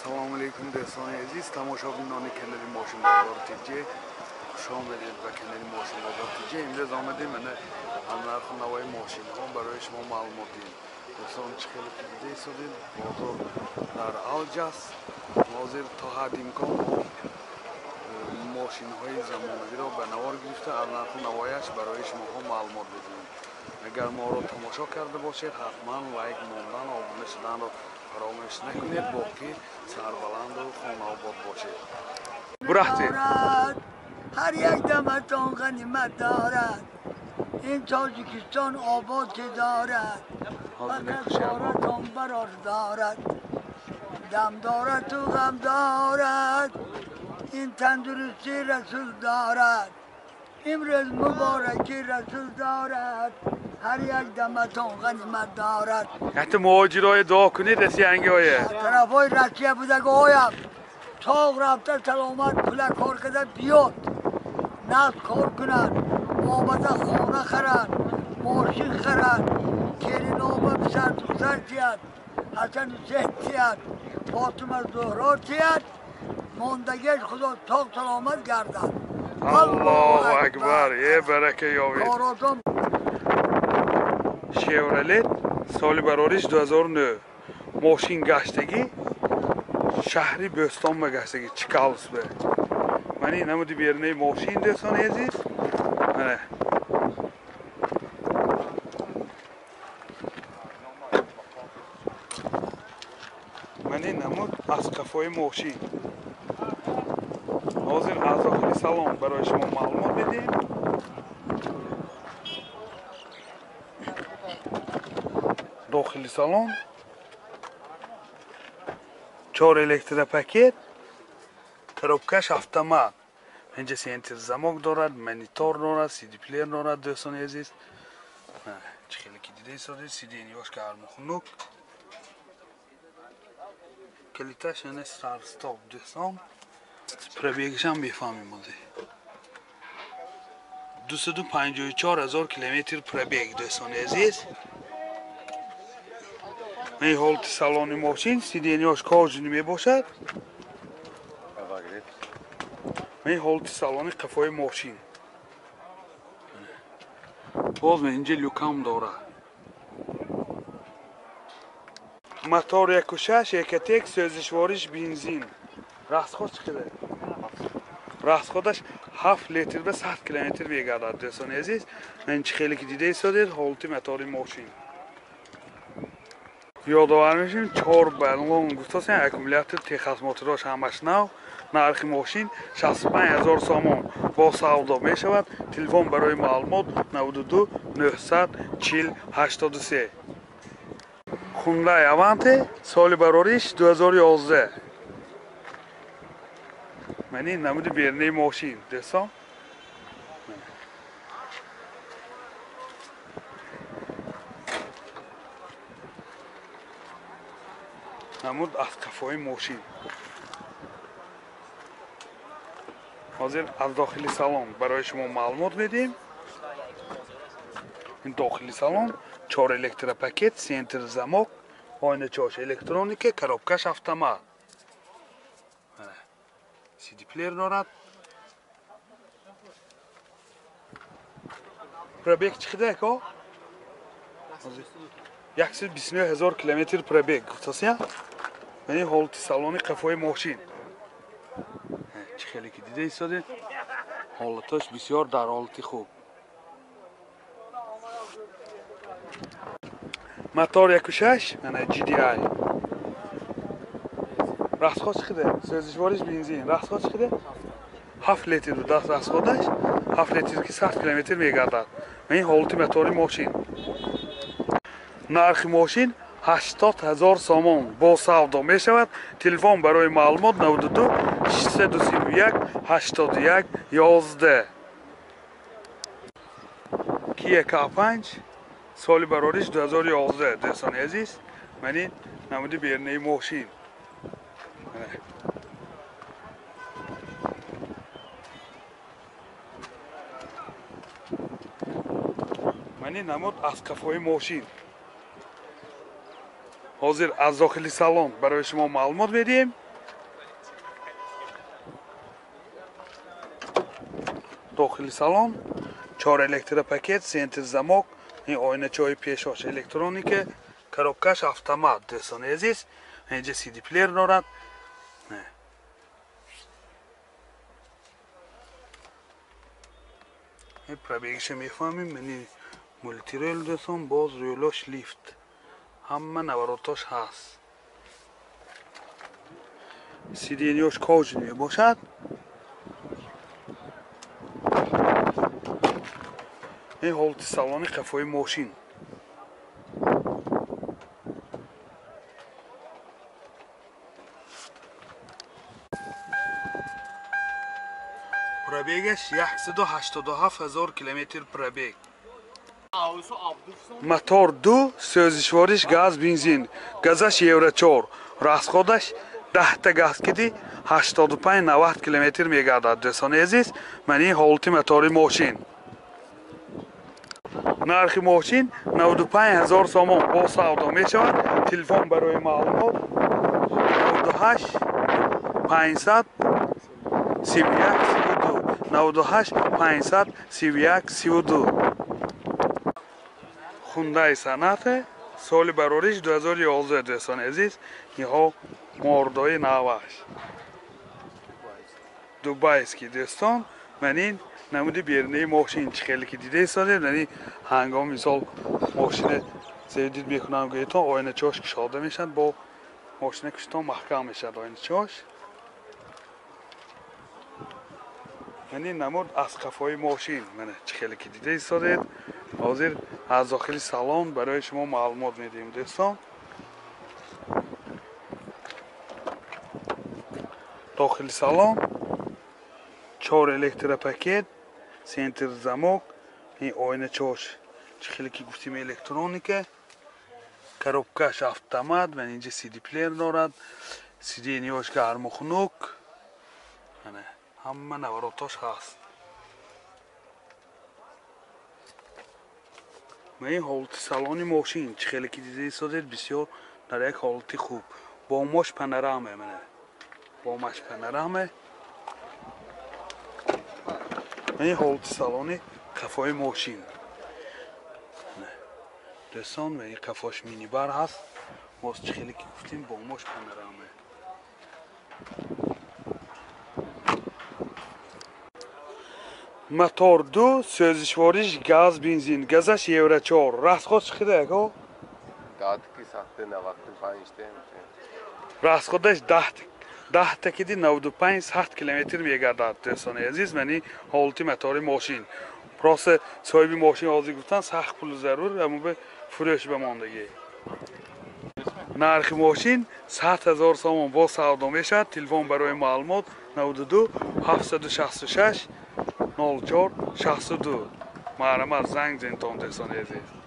Салом алейкум, дӯстони азиз, тамошобинони канали Мошин Бозор ТЖ. Хуш омадед ба канали Мошин Бозор ТЖ. Имрӯз омадем мана нарху навои мошинҳо барои шумо маълумот диҳем. Дӯстон, чӣ хеле ки дида истодед, бозор дар авҷ аст. Ҳозир то ҳадди имкон мошинҳои замонавиро ба навор гирифта аз нарху навояш барои шумоҳо маълумот медиҳем. Агар моро тамошо карда бошед, ҳатман лайк мондан, обуна шуданро фаромӯш накунед, боқӣ сарбаланду хонаобод бошед. Бурахтед. Ҳар як даматон ғанимат дорад, ин Тоҷикистон обод ки дорад, фақат коратон барор дорад, дам дорад ту ғам дорад, ин тандурустӣ расул дорад, имрӯз муборакӣ расул дорад, ҳар як даматон ғанимат дорад. Ҳатто муҳоҷирои дуо кунед россиянгиҳое. Тарафҳои Россия будагоям тоғ рафта саломат пула кор карда биёд, нафт кор кунад, омада хона харад, мошин харад, келинома писар духтар тиҳад, Ҳасан Ҳусейн тиҳад, Фотима Зуҳро тиҳад, мондагиаш Худо тоғ саломат гардад. Аллоҳу акбар, е барака ёвед. Коротон. Шевролет соли барориш 2009 мошин гаштагӣ шаҳри Бӯстон ба гаштагӣ Чкаловск ба. Мани намуди берунаи мошин, дӯстони азиз. Мана мани намуд аз қафои мошин. Ҳозир аз дохили салон барои шумо маълумот медиҳем. Дохили салон 4 электропакет, коробкаш автомат. Инҷа сентр замок дорад, монитор дорад, CD плеер дорад, дӯстони азиз. Чӣ хеле ки дида истодед, сиденьёш гарму хунук. Калиташ яъне старт-стоп, дӯстон. Пробегашам бефаҳмем ҳозир. 254 ҳазор километр пробег, дӯстони азиз. Ин ҳолати салони мошин, сиденьёш кожини мебошад. Ин ҳолати салони қафои мошин. Боз инҷа люкам дорад. Мотор 1.6 Экотек, сӯзишвориш бензин. Расход чӣ қадар? Расходаш 7 литр ба 100 километр мегардад, дӯстони азиз. Ин чӣ хеле ки дида истодед, ҳолати мотори мошин. Ёдовар мешавем, 4 баллон гуфтасем, аккумулятор, техосмотрош ҳамаш нав. Нархи мошин 65 ҳазор сомон бо савдо мешавад. Телефон барои маълумот 92 940 83. Хундай Аванте соли барориш 2011. Мани намуди берунаи мошин, дӯстон. Намуд аз қафои мошин. Ҳозир аз дохили салон барои шумо маълумот медиҳем. Ин дохили салон 4 электропакет, центр замок, оиначаош электроника, коробкаш автомат. CD плеер дорад. Пробег чӣ қадар ако? 129 ҳазор километр пробег гуфтасия. Мани ҳолати салони қафои мошин. Чӣ хеле ки дида истодед, ҳолаташ бисёр дар ҳолати хуб. Мотор 1.6, мана GDI. Расход чӣ қадар? Сӯзишвориш бензин. Расход чӣ қадар? 7 литр даст расходаш, 7 литр ки 100 километр мегардад. Ин ҳолати мотори мошин. Нархи мошин 80 ҳазор сомон бо савдо мешавад. Телефон барои маълумот 92 631 81 11. Kia K5 соли барориш 2011, дӯстони азиз. Мани намуди берунаи мошин. Мани намуд аз қафои мошин. Ҳозир аз дохили салон барои шумо маълумот медиҳем. Дохили салон 4 электропакет, центр замок, ин оиначаҳои пешош электроника, коробкаш автомат. Дӯстони азиз, инҷа CD плеер дорад. Пробегиша мефаҳмем. Мани мултирел дӯстон, боз рӯлош лифт, ҳама наворотош ҳаст. Сиденьёш кожин мебошад. Ин ҳолати салони қафои мошин. Пробегаш 187 000 километр пробег. Мотор 2, сӯзишвориш газ бензин, газаш евро 4, расходаш 10 та газ киди 85-90 километр мегардад. Дӯстони азиз, ман ин ҳолати мотори мошин. Нархи мошин 95 000 сомон бо савдо мешавад. Телефон барои маълумот 98 531 32 98 531 32. Хундай Санате, соли барориш 2011. Дӯстони азиз, инҳо мордои наваш дубайский. Дӯстон, ман ин намуди берунаи мошин чӣ хеле ки дида истодем. Яъне ҳангоми мисол мошина зердид мекунам гӯетон, оиначаҳош кушода мешавад, бо мошина куштон маҳкам мешавад оиначаҳош. Яъне намуд аз қафои мошин мана чӣ хеле ки дида истодед. Ҳозир аз дохили салон барои шумо маълумот медиҳем дӯстон. Дохили салон 4 электропакет, центр замок, ин оиначаҳош чӣ хеле ки гуфтем электроника, коробкаш автомат, ман инҷа CD плеер дорад, сиденьёш гарму хунук, мана ҳама наворотош ҳаст. Ман ин ҳолати салони мошин чӣ хеле ки дида истодед, бисёр дар як ҳолати хуб. Бомош панорама, мана бомаш панорама. Ман ин ҳолати салони қафои мошин. Дӯстон, ман ин қафош минибар ҳаст. Боз чӣ хеле ки гуфтем, бомош панорама. Мотор 2, сӯзишвориш газ бензин, газаш евро 4. Расход чӣ хеле ако? Расходаш 10 та киди 95 километр мегардад. Дӯстони азиз, мани ҳолати мотори мошин. Просто соҳиби мошин ҳозир гуфтан сахт пул зарур, аммо ба фурӯш ба мондагӣ. Нархи мошин 100 000 сомон бо савдо мешавад. Телефон барои маълумот 92 766 04 62. Марҳамат, занг зентон дӯстони азиз.